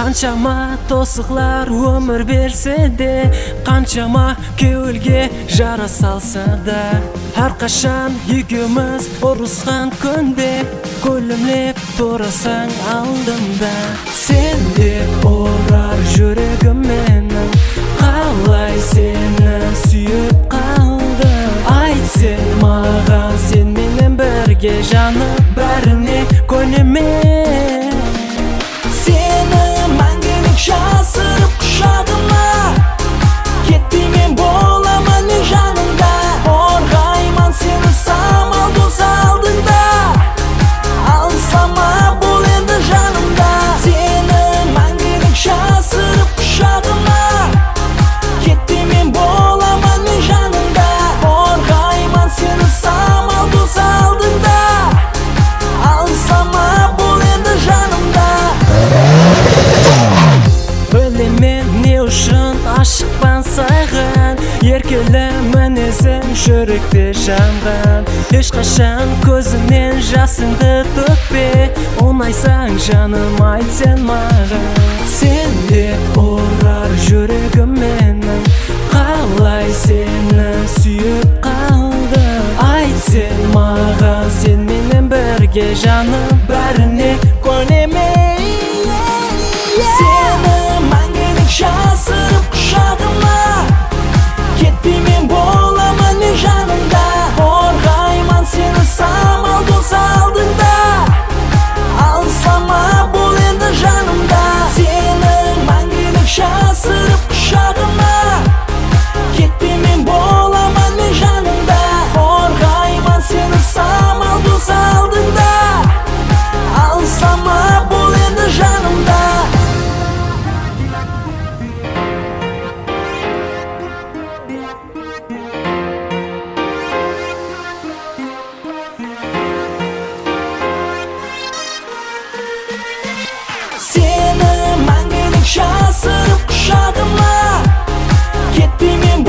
Қаншама тосықлар өмір берсе де, қаншама кеуілге жара салса да, әрқашан екеуміз ұрысқан күнде күлімлеп тұрасың алдымда. Сен деп ұрар жүрегім менің, қалай сені сүйіп қалдым. Айт сен маған, сен менен бірге жаным, бәріне көнемін. Сені мәңгілік жасырып құшағыма, кетпеймін, боламын мен жаныңда. Қорғаймын сені самал болса алдыңда, алыстама, бол енді жанымда. Сені мәңгілік жасырып құшағыма, кетпеймін, боламын мен жаныңда. Қорғаймын сені самал болса алдыңда, алыстама, бол енді жанымда. Білемін, не үшін ашықпан саған. Еркелі мінезің жүректе жанған. Ешқашан көзіңнен жасыңды төкпе. Ұнайсаң, жаным, айт сен маған. Сен деп ұрар жүрегім менің, қалай сені сүйіп қалдым. Айт сен маған, сен менен бірге жаным, бәріне көнемін. Сені мәңгілік жасырып құшағыма, кетпеймін, боламын мен жаныңда. Қорғаймын сені самал болса алдыңда, алыстама, бол енді жанымда. Сені мәңгілік жасырып құшағыма, кетпеймін, боламын мен жаныңда. Қорғаймын сені самал болса алдыңда, алыстама, бол енді жанымда. Сені мәңгілік жасырып құшағыма, кетпеймін.